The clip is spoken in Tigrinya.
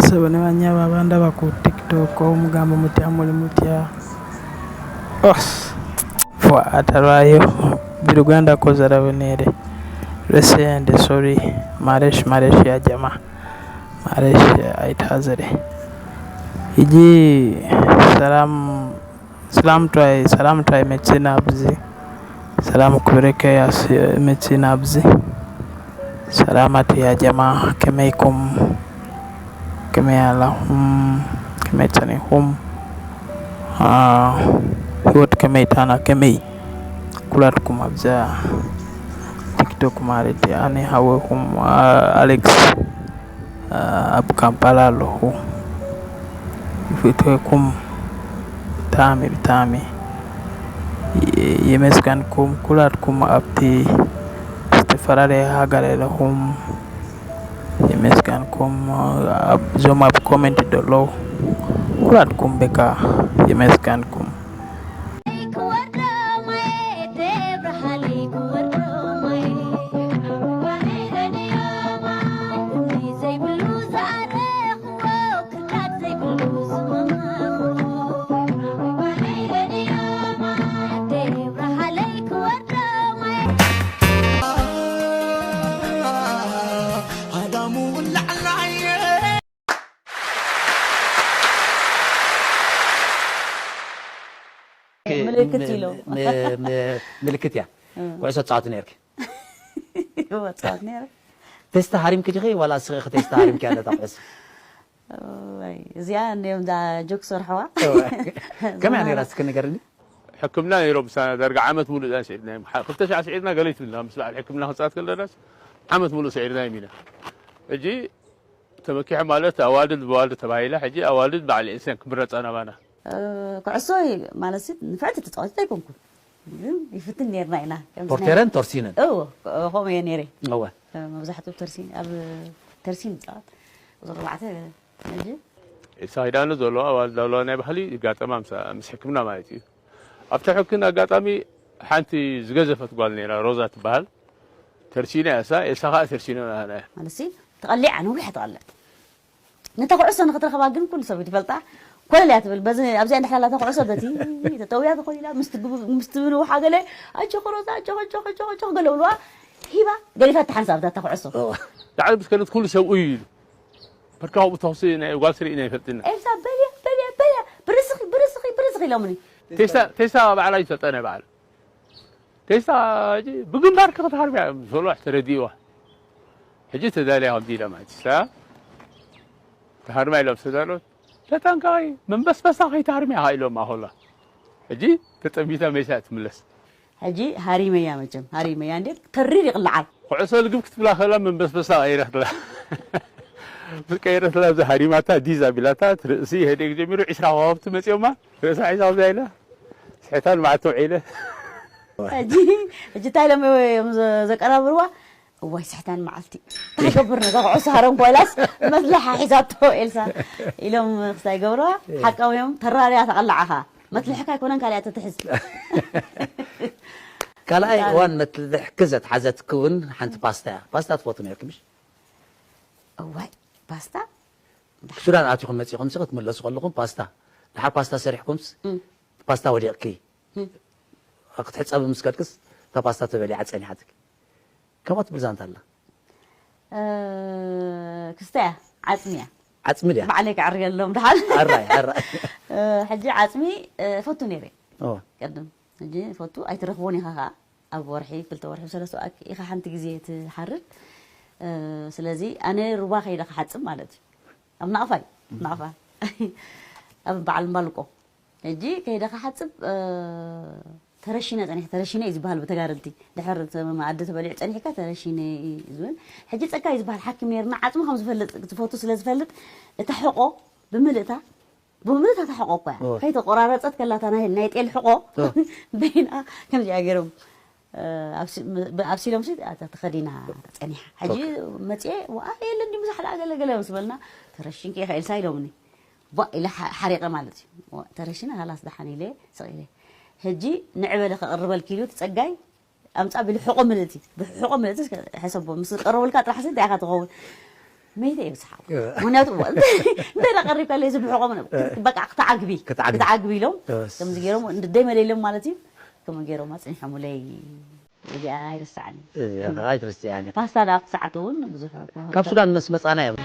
Sabani wanya baba ndaba ku TikTok ko mugambo mutia muli mutia. Os. Fwa atarwayo. Biruganda ko zarabe nere. Rese and sorry. Maresh maresh ya jama. Maresh aitazare. Iji salam سلامتاي سلامتاي متينا بزي. سلام كبرك يا متينا بزي. سلامتي يا جماعة، كميكم؟ كمي علىهم؟ كمي تانيهم؟ آه. هوت كمي تانا كمي؟ كلاتكم أبزا. تيك توك ماريتي أني هاويكم، آه، أليكس. ኣብ ካምፓላ ኣለኹ። ይፍትወኩም ብጣዕሚ ብጣዕሚ የመስገንኩም ኩላትኩም ኣብቲ ዝተፈላለየ ሃገር ዘለኹም የመስገንኩም። እዞም ኣብ ኮሜንት ዘለዉ ኩላትኩም በቃ የመስገንኩም። ምልክት ኢሎም። ምልክት እያ። ኩዕሶ ትፃወቲ ነርኪ። ይወፅኣት ነይረ። ቴስታ ሃሪምኪ ዲኺ ዋላ እስኺ ኢኺ ቴስታ ሃሪምኪያ ነታ ኩዕሶ? እዚኣ እንዲኦም እዛ ጆክ ሰርሐዋ። ከመይ እያ ነይራ እስኪ ንገርኒ። ሕክምና ነይሮም ምሳና ዳርጋ ዓመት ሙሉእ እዛ ስዒድናዮም። ክልተ ሻዕ ስዒድና ገለ ይትብልና ምስ በዓል ሕክምና ክንፃወት ከለናስ ዓመት ሙሉእ ስዒድናዮም ኢና። ሕጂ ተመኪሐ ማለት ኣዋልድ ብዋልድ ተባሂላ ሕጂ ኣዋልድ በዓል ኤስያን ክምረፃ ናባና። ኩዕሶ ማለት ንፍዕቲ ተፃዋቲት ኣይኮንኩን ግን ይፍትን ነርና ኢና። ፖርቴረን ቶርሲነን። ከምኡ እየ ነይረ። እወ። መብዛሕትኡ ተርሲን ኣብ ተርሲን ይፃወት። ቁፅሪ ኣርባዕተ ሕጂ ኢሳይዳኖ ዘለዋ ኣዋልድ ኣለዋ ናይ ባህሊ ይጋጠማ ምስ ሕክምና ማለት እዩ። ኣብቲ ሕክን ኣጋጣሚ ሓንቲ ዝገዘፈት ጓል ነይራ ሮዛ ትበሃል። ተርሲና እያ እሳ፣ ኤልሳ ኸዓ ተርሲኖ ናህና እያ። ማለትሲ ትቐሊዕ እያ ነዊሕ ትቐልዕ። ነታ ኩዕሶ ንኽትረኽባ ግን ኩሉ ሰብ እዩ ዝፈልጣ። ኮለል እያ ትብል። በዚ ኣብዚኣ እንድሕር ኣላታ ኩዕሶ በቲ ተጠውያ ትኾይላ ምስቲ ምስቲ ብንውሓ ገለ ኣጆኺ ሮዛ ኣጆኺ ኣጆኺ ኣጆኺ ኣጆኺ ገለ ብልዋ ሂባ ገሊፋ ትሓንሳ ኣብታ ኩዕሶ። ዳዕሊ ምስ ከደት ኩሉ ሰብ ኡይ ኢሉ። በርካ ኣብኡ ተኹሲ ናይ ጓል ስርኢና ይፈልጥና። ኤልሳ በልያ በልያ በልያ ብርስኺ ብርስኺ ብርስኺ ኢሎምኒ። ቴስታ ቴስታ ባዕላ ይፈልጣ ናይ ባዕላ። ቴስታ ሕጂ ብግንባርኪ ክትሃርምያ ሶልዋሕ ተረዲእዋ። ሕጂ ተዳልያ ከምዚ ኢላ ማለት እሳ ትሃርማ ኢሎም ዝተዳለወት ተጠንቀቒ መንበስበሳ ከይትሃርምያ ኢሎም ኣኾላ። ሕጂ ተጠሚታ መይሳ ትምለስ። ሕጂ ሃሪመያ መቸም ሃሪመያ እንዴ ተሪር ይቕልዓል። ኩዕሶ ልግብ ክትብላ ከላ መንበስበሳ ቀይረትላ። ምስ ቀይረትላ ኣብዚ ሃሪማታ ዲዝ ኣቢላታ ርእሲ ኢህዴግ ጀሚሩ ዒስራ ኮኸብቲ መፂኦማ ርእሳ ሒዛ ከምዛ ኢላ ስሕታን መዓልቲ ውዒለ። ሕጂ ሕጂ እንታይ ኢሎም እዮም ዘ- ዘቀራብርዋ እዋይ ስሕታን መዓልቲ እንታይ ገብር ነዛ ኩዕሶ ሃረምኳ ኢላስ መስለሓ ሒዛቶ ኤልሳ ኢሎም ክስታይ ገብርዋ ሓቃዊ እዮም ተራርያ ተቐላዓኻ መትልሕካ ኣይኮነን ካልያ ተትሕዝ ካልኣይ እዋን መትልሕኪ ዘትሓዘትኪ እውን ሓንቲ ፓስታ እያ ፓስታ ትፈቱ ነርኪ ምሽ እዋይ ፓስታ ሱዳን ኣቲኹም መፂኹም ሲ ክትምለሱ ከለኹም ፓስታ ድሓር ፓስታ ሰሪሕኩምስ ፓስታ ወዲቕኪ ክትሕፀቢ ምስ ከድክስ እታ ፓስታ ተበሊዓ ፀኒሓትኪ ከምኣ ትብል ዛንታ ኣላ ክስተ እያ ዓፅሚ እያ ዓፅሚ ድያ ባዕለይ ክዕርየሎም ድሓል ኣራይ ኣራይ ሕጂ ዓፅሚ ፈቱ ነይረ ቅድም ሕጂ ፈቱ ኣይትረኽቦን ኢኻ ከዓ ኣብ ወርሒ ክልተ ወርሒ ሰለስተ ወርሒ ኢኻ ሓንቲ ግዜ ትሓርድ ስለዚ ኣነ ሩባ ከይደ ክሓፅብ ማለት እዩ ኣብ ናቕፋ እዩ ናቕፋ ኣብ በዓል እምባልቆ ሕጂ ከይደ ክሓፅብ ተረሺነ ፀኒሐ ተረሺነ እዩ ዝበሃል ብተጋደልቲ ድሕር መኣዲ ተበሊዑ ፀኒሕካ ተረሺነ እዩ ዝብል ሕጂ ፀጋ እዩ ዝበሃል ሓኪም ነይርና ዓፅሚ ከም ዝፈልጥ ዝፈቱ ስለ ዝፈልጥ እታ ሕቆ ብምልእታ ብምልእታ እታ ሕቆ እኮ እያ ከይተቆራረፀት ከላታ ናይ ጤል ሕቆ በይና ከምዚኣ ገይሮም ኣብሲሎም ሲ ተኸዲና ፀኒሓ ሕጂ መፅኤ ወኣ የለ እንዲ ብዙሕ ዳኣ ገለ ገለ ምስ በልና ተረሽንኪ ኢኻ ኤልሳ ኢሎምኒ ቧ ኢለ ሓሪቐ ማለት እዩ ተረሽነ ሃላስ ደሓን ኢለ ስቕ ኢለ ሕጂ ንዕበለ ከቕርበልኪ ኢሉ እቲ ፀጋይ ኣምፃ ቢሉ ሕቆ ምልእቲ ብሕቆ ምልእቲ ሕሰቦ ምስ ቀረበልካ ጥራሕ ሲ እንታይ ኢኻ ትኸውን መይተ እዩ ዝሓቁ? ምክንያቱ እንተ ቀሪብካለይ ዝብሕቆም በቃ ክትዓግቢ ክትዓግቢ። ክትዓግቢ ኢሎም እስ። ከምዚ ገይሮም እንደ ደይ መለይሎም ማለት እዩ። ከምኡ ገይሮም ኣጽኒሖምለይ። እዚኣ ኣይርስዓን። እዚኣ ከዓ ኣይትርስዕያን ኢኻ። ፓስታ ደኣ ክሰዓት እውን ብዙሕ ካብ ሱዳን መስ መጻና እዮም።